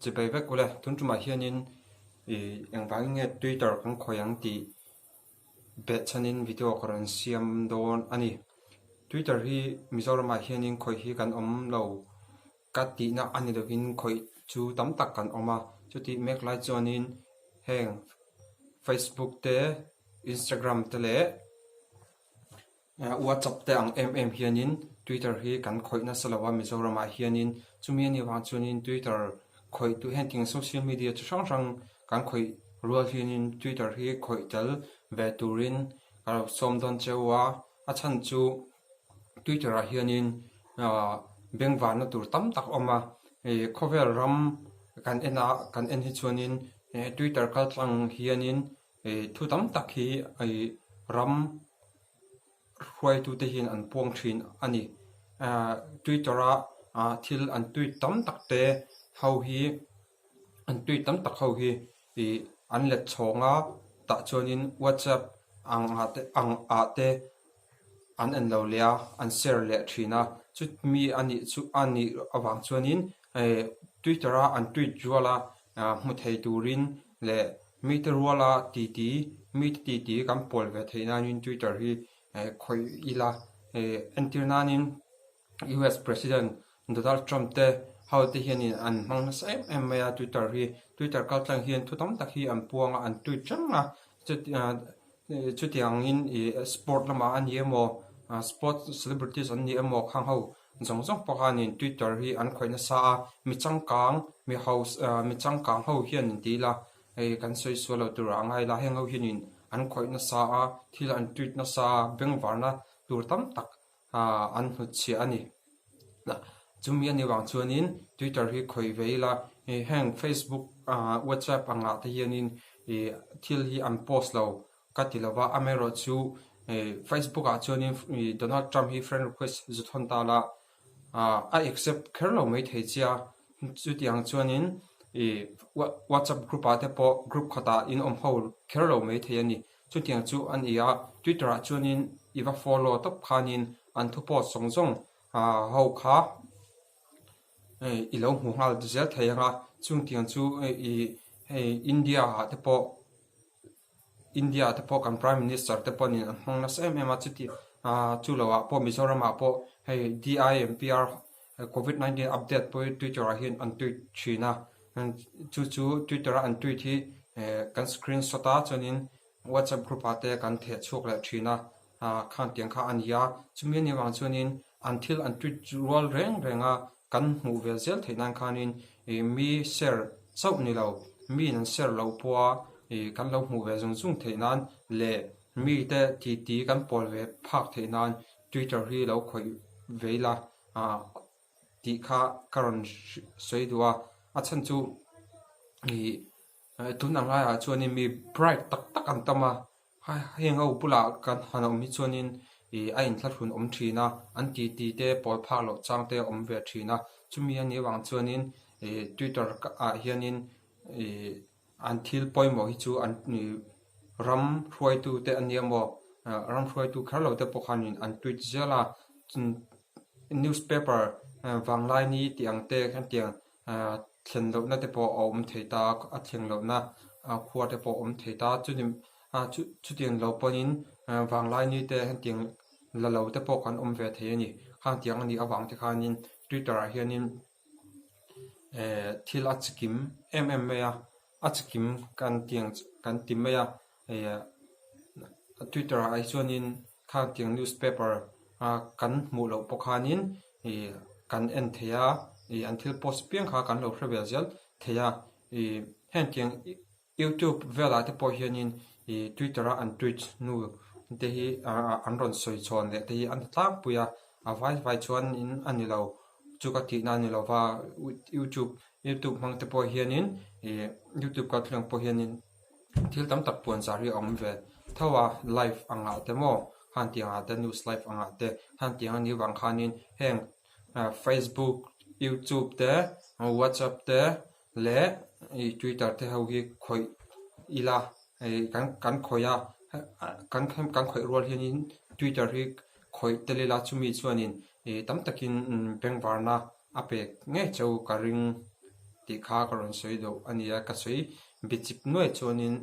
Chibai vek ule, tun tumah hianin ih engvangin nge Twitter kan khawih ang tih behchhanin video ka rawn siam dawn a ni. Twitter hi Mizoramah hianin khawih hi kan awm lo ka tihna a ni lovin khawih chu tam tak kan awm a, chutih mek lai chuanin heng Facebook te, Instagram te leh WhatsApp te ang em em hianin Twitter hi kan khawih nasa lo a Mizoramah hianin chumi a nih vang chuanin Twitter khawih duh hian ting social media chi hrang hrang kan khawih rual hianin Twitter hi khawih tel ve turin ka lo sawm dawn cheu a, a chhan chu Twitter ah hianin ahh bengvarna tur tam tak a awm a, ih khawvel ram kan en a kan en hi chuanin Twitter kaltlang hianin Ih thu tam tak hi ih ram hruaitute hian an puang thin a ni. Ahh Twitter a ah thil an tweet tam tak te ho hi an tweet tam tak ho hi ih an let chhawng a tah chuanin WhatsApp ang ah te ang ah te an en lo leh a an share leh thin a chutmi a nih chu a nih avang chuanin ih Twitter a an tweet rual a ah hmu thei turin leh mite ruala titi mite titi kan pawl ve theih nanin Twitter hi eh khawih ila eh entir nanin US President Donald Trump te ho te hianin an hmang nasa em em mai a Twitter hi Twitter kaltlang hian thu tam tak hi an puang a an tweet reng a chutiang angin ih sport lamah a ni emaw sport celebrities an ni emaw khang ho Zawng zawng pawh khanin Twitter hi an khawih nasa a, mi changkang, mi hausa, ah mi changkang ho hian in ti ila, hei kan sawi sual lo tur a ngai la, heng ho hianin an khawih nasa a, thil an tweet nasa a, bengvarna tur tam tak ah an hnutchhiah a ni. Chumi a nih vang chuanin Twitter hi khawih ve ila, heng Facebook ah WhatsApp angah te hianin ih thil hi an post lo Ka ti lo va, amaherawh chu Facebook ah chuanin Donald Trump hi friend request zu thawn ta la, a accept kher lo mai thei che a, chutiang chuanin WhatsApp group ah te pawh group khatah in awm ho kher lo mai thei a ni. Chutiang chu a ni a, Twitter ah chuanin i va follow tawp khanin an thu post zawng zawng ho kha i lo hmu nghal zel thei ang a, chungtiang chu hei India ah te pawh India te pawh kan Prime Minister te pawhin an hmang nasa em em a, chuti ah chu lo ah pawh Mizoram ah pawh hei DIMPR Covid 19 update pawh hi Twitter ah hian an tweet thin a, chu chu Twitter a an tweet hi kan screenshot a chuanin WhatsApp group ah te kan theh chhuak leh thin a. Ah khan tiang kha a ni a, chumi a nih avang chuanin an thil an tweet rual reng reng a, kan hmuh ve zel theih nan khanin ih mi share chauh ni lo, miin an share loh pawha ih kan lo hmuh ve zung zung theih nan leh mite titi kan pawl ve phak theih nan Twitter hi lo khawih ve ila ah tih kha ka rawn sawi duh a, a chhan chu ih tun ang laiah chuanin mi bright tak tak an tam a. Heng ho bulah kan han awm hi chuanin ih a inthlahrun awm thin a, an titi te pawl phak loh chang te a awm ve thin a, chumi a nih avang chuanin ih twitter ah hianin ih an thil pawimawh hi chu an ih ram hruaitu te a nia maw ram hruaitu kher lo te pawh khanin an tweet zel a, newspaper vanglaini tih ang te hetiang Ahh thlen lohna te pawh a awm thei ta a, a thleng lohna khua te pawh a awm thei ta, chuni ah chutiang lo pawhin vanglaini te hetiang la lo te pawh kan awm ve thei a ni. Khang tiang a nih avang te khanin Twitter ah hianin eh thil a chikim em em mai a, a chikim kan tiang kan ti mai a, eh Twitter ah hi chuanin khang tiang newspaper ah kan hmuh loh pawh khanin ih kan en thei a, ih an thil post piang kha kan lo hre ve zel thei a, ih hengtiang youtube velah te pawh hianin ih twitter a an tweet hnu te hi ah an rawn sawi chhawn leh te hi an ti tlangpui a, a vai vai chuanin a ni lo chu ka tihna a ni lo va youtube youtube hmang te pawh hianin ih youtube kalthleng pawh hianin. Thil tam tak puan zar hi a awm ve tho a, live angah te maw khan tiang ah te news live angah te khan tiang a nih vang khanin heng facebook, youtube te whatsapp te leh ih twitter te ho hi khawih ila ih kan kan khawih a kan kan khawih rual hianin twitter hi khawih tel ila chumi chuanin ih tam takin bengvarna a pek ngei cheu ka ring. tih kha ka rawn sawi deuh a nia. Ka sawi bichip nuai chuanin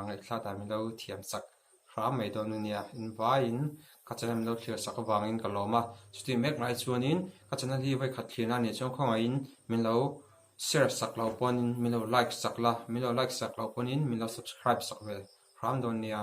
ngaihthlak dan min lo thiam chak hram mai dawn a nia. Invaiin ka channel min lo thlir sak avangin ka lawm a. Chutih mek lai chuanin ka channel hi vawikhat thlirna a nih chuan khawngaihin min lo share sak loh pawhin min lo like sak la, min lo like sak loh pawhin min lo subscribe sak ve hram dawn nia.